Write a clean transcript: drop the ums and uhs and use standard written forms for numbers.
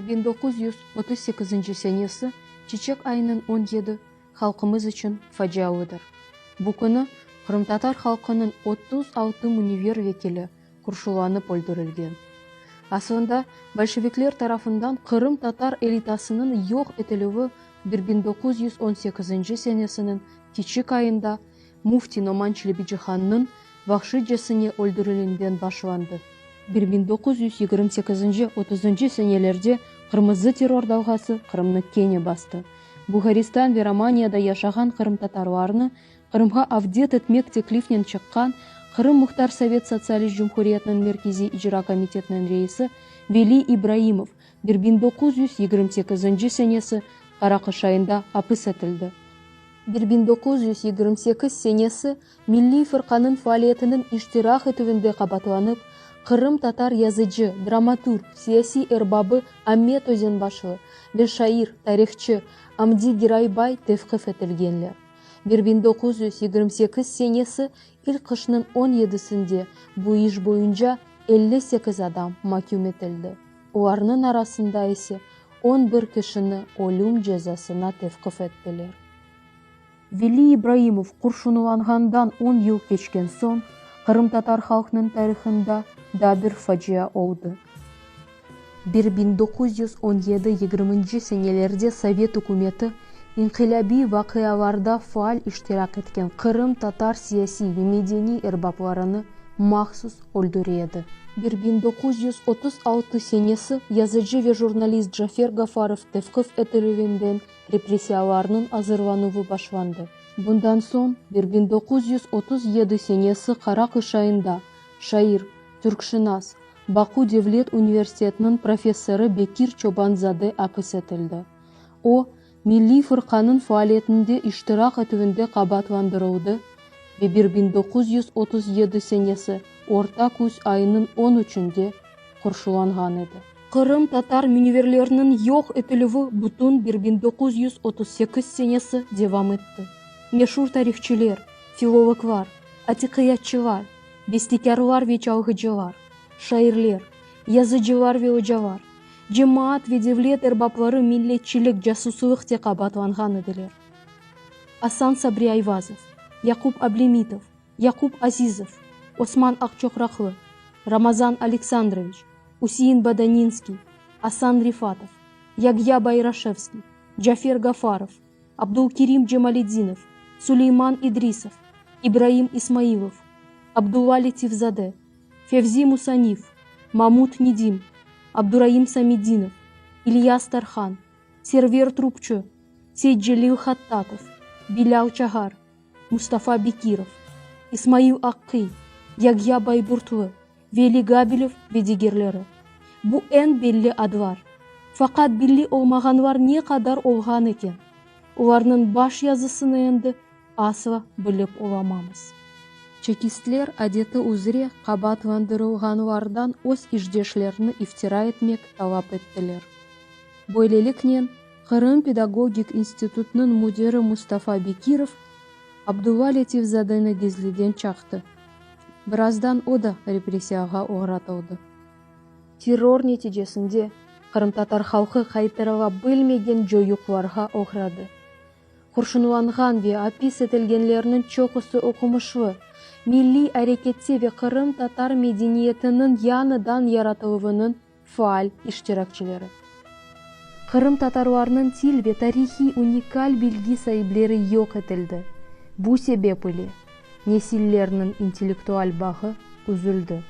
1938 senesi çiçek ayınıñ 17 halqımız içün facialıdır. Bu künü qırımtatar halqınıñ 36 münevver vekili qurşulanıp öldürilgen. Aslında, bolşevikler tarafından qırımtatar elitasınıñ yoq etilüvi 1918 senesiniñ kiçik ayında müfti Noman Çelebicihannıñ vahşiycesine öldürilinden başlandı. 1928 otuzıncı senelerde qırmızı terror dalğası Qırımnı kene bastı. Bulğaristan ve Romaniyada yaşağan qırımtatarlarnı Qırımğa avdet etmek teklifnen çıqqan Qırım Muhtar Sovet Sotsialist Cumhuriyetiniñ Merkeziy İcra Komitetiniñ reisi Veli İbraimov 1928 senesi qara qış ayında apis etildi. 1928 senesi Milliy fırqanıñ faaliyetiniñ iştirak etüvinde qabaatlanıp, qırımtatar yazıcı, dramaturg, siyasiy erbabı Amet Özenbaşlı ve şair, tarihçı Amdi Giraybay tevqif etilgenler. 1928 senesi ilk qışnıñ on yedisinde bu iş boyunca 58 adam maküm etildi, olarnıñ arasında ise 11 kişini ölüm cezasına tevqif ettiler. Veli İbraimov qurşunlanğandan on yıl keçken soñ, qırımtatar halqnıñ tarihında daa bir facia oldı. 1917 yigirminci senelerde Sovet ükümeti inqilâbiy vaqialarda faal iştirak etken qırımtatar siyasiy ve medeniy erbaplarını mahsus öldüre edi. 1936 senesi yazıcı ve jurnalist Cafer Gafarov tevqif etilüvinden repressiyalarnıñ azırlanuvı başlandı. Bundan soñ 1937 senesi qara qış ayında şair, türkşınas, Baku devlet universitetiniñ professorı Bekir Çoban-zade apis etildi. O, Milliy fırqanıñ faaliyetinde iştirak etüvinde qabaatlandırıldı ve 1937 senesi orta küz ayınıñ on üçünde qurşulanğan edi. Qırımtatar münevverleriniñ yoq etilüvi bütün 1938 senesi devam etti. Meşur tarihçiler, filologlar, atiqiyatçılar, bestekârlar ve çalğıcılar, şairler, yazıcılar ve ocalar, cemaat ve devlet erbapları milletçilik, casuslıq te qabaatlanğan ediler. Asan Sabri Ayvazov, Yaqub Ablemitov, Yaqub Azizov, Osman Aqçoqraqlı, Ramazan Aleksandroviç, Üsein Bodaninskiy, Asan Refatov, Yagya Bayraşevskiy, Cafer Gafarov, Abdulkerim Cemaledinov, Suleyman İdrisov, İbraim İsmailov, Abdulla Letifzade, Fevzi Musanif, Mamut Nedim, Abduraim Samedinov, İlyas Tarhan, Server Trupçu, Seytcelil Hattatov, Bilâl Çağar, Mustafa Bekirov, İsmail Aqqi, Yagya Bayburtlı, Veli Gabilev ve digerleri. Bu eñ belli adlar. Faqat belli olmağanlar ne qadar olğan eken? Olarnıñ baş yazısını endi asla bilip olamamız. Çekistler adeti üzre qabaatlandırılğanlardan öz işdeşlerini iftira etmek talap ettiler. Böyleliknen, Qırım pedagogik institutınıñ müdiri Mustafa Bekirov Abdulla Letifzadeni gizliden çaqtı. Birazdan o da repressiyağa oğratıldı. Terror neticesinde qırımtatar halqı qaytarıla bilmegen coyuqlarğa oğradı. Qurşunlanğan ve apis etilgenlerniñ çoqusı oqumışlı, milliy arekette ve qırımtatar medeniyetiniñ yañıdan yaratıluvınıñ faal iştirakçileri. Qırımtatarlarnıñ til ve tarihiy unikal bilgi saipleri yoq etildi, bu sebep ile nesillerniñ intellektual bağı üzüldi.